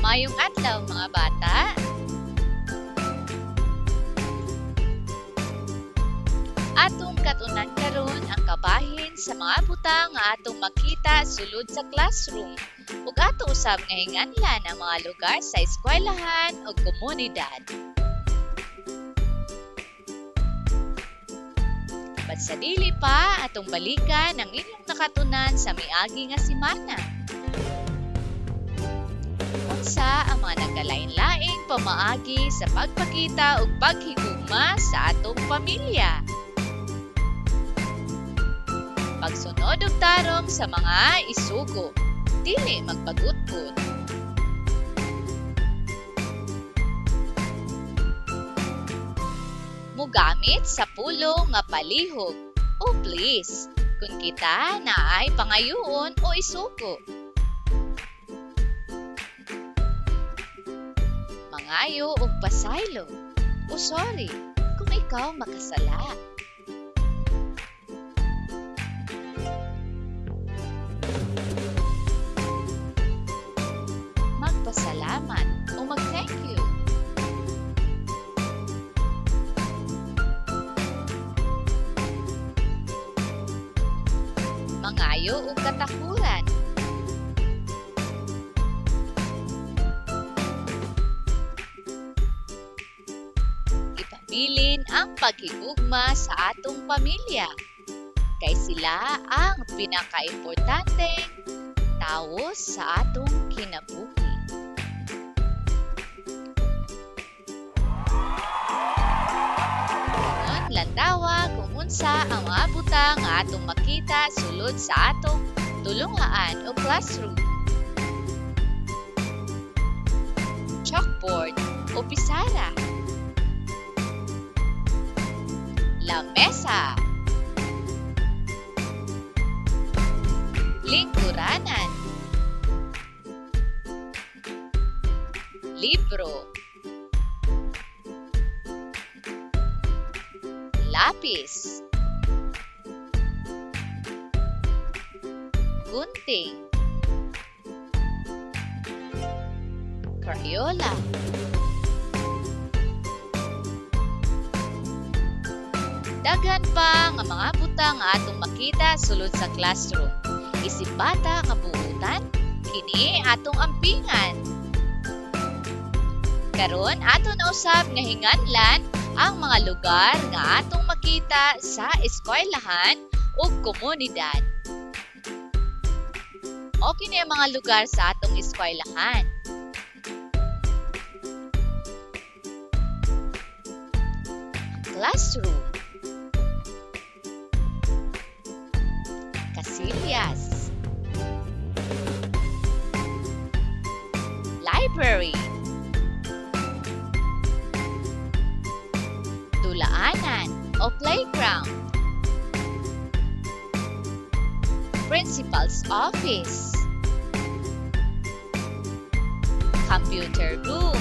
Maayong adlaw, mga bata. Atong katunan karon ang kabahin sa mga butang nga atong makita sulod sa classroom ug ato usab nga hinganlan ang mga lugar sa eskwelahan ug komunidad. Apan sa dili pa, atong balikan ang inyong nakatunan sa miagi nga semana. Unsa ang mga nagkalain-laing pamaagi sa pagpakita ug paghigugma sa atong pamilya? Pagsunod og tarong sa mga isugo, dili magpagutgod. Mugamit sa pulong nga palihog o please kung kita naay pangayoon o isugo. Mangayo og pasaylo o sorry kung ikaw makasala. Magpasalamat o mag-thank you. Mangayo og katakuran. Ipabilin ang paghigugma sa atong pamilya kay sila ang pinakaimportanteng tawo sa atong kinabuhi. Karon, lantawa kung unsa ang mga butang nga atong makita sulod sa atong tulunghaan o classroom. Chalkboard o pisara. Lamesa. Lingkuranan. Libro. Lapis. Gunting. Crayola. Daghan pa nga mga butang nga atong makita sulod sa classroom. Isip bata nga buutan, kini atong ampingan. Karon ato na usab nga hinganlan ang mga lugar nga atong makita sa eskwelahan ug komunidad. Mao kini ang mga lugar sa atong eskwelahan. Classroom, kasilyas, library, dulaanan o playground, principal's office, computer room.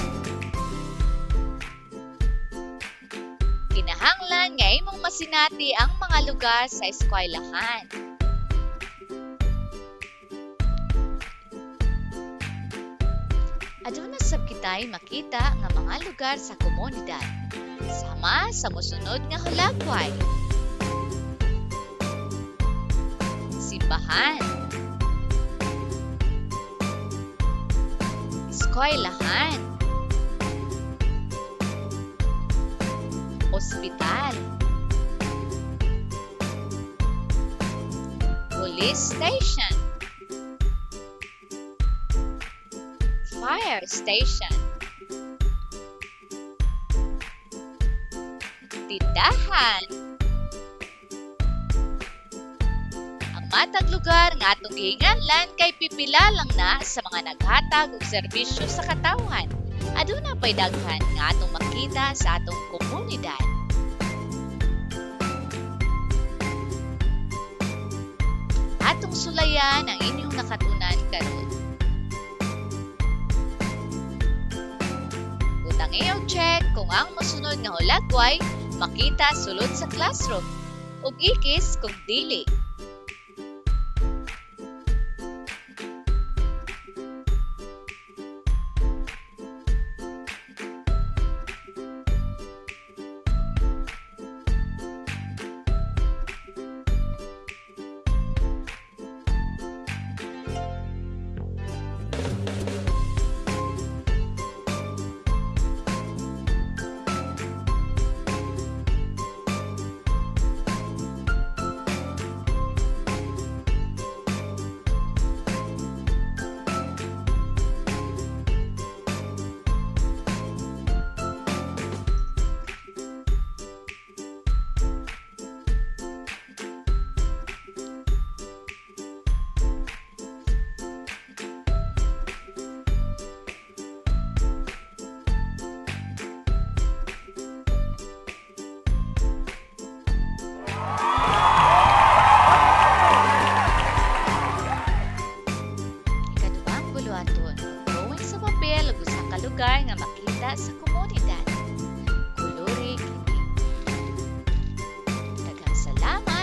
Kinahanglan nga imong masinati ang mga lugar sa eskwelahan. Aduna sab kitay makita nga mga lugar sa komunidad. Sama sa mosunod nga hulagway. Simbahan, eskwelahan, ospital, police station, fire station, tindahan. Ang matag lugar nga atong gihinganlan kay pipila lang na sa mga naghatag og serbisyo sa katawhan. Aduna pay daghan nga atong makita sa atong komunidad. Atong sulayan ang inyong nakatunan karon. Butangi og check kung ang mosunod nga hulagway makita sulod sa classroom ug ikis kung dili. lugar nga makita sa komunidad. Kuluri kini. Daghang salamat.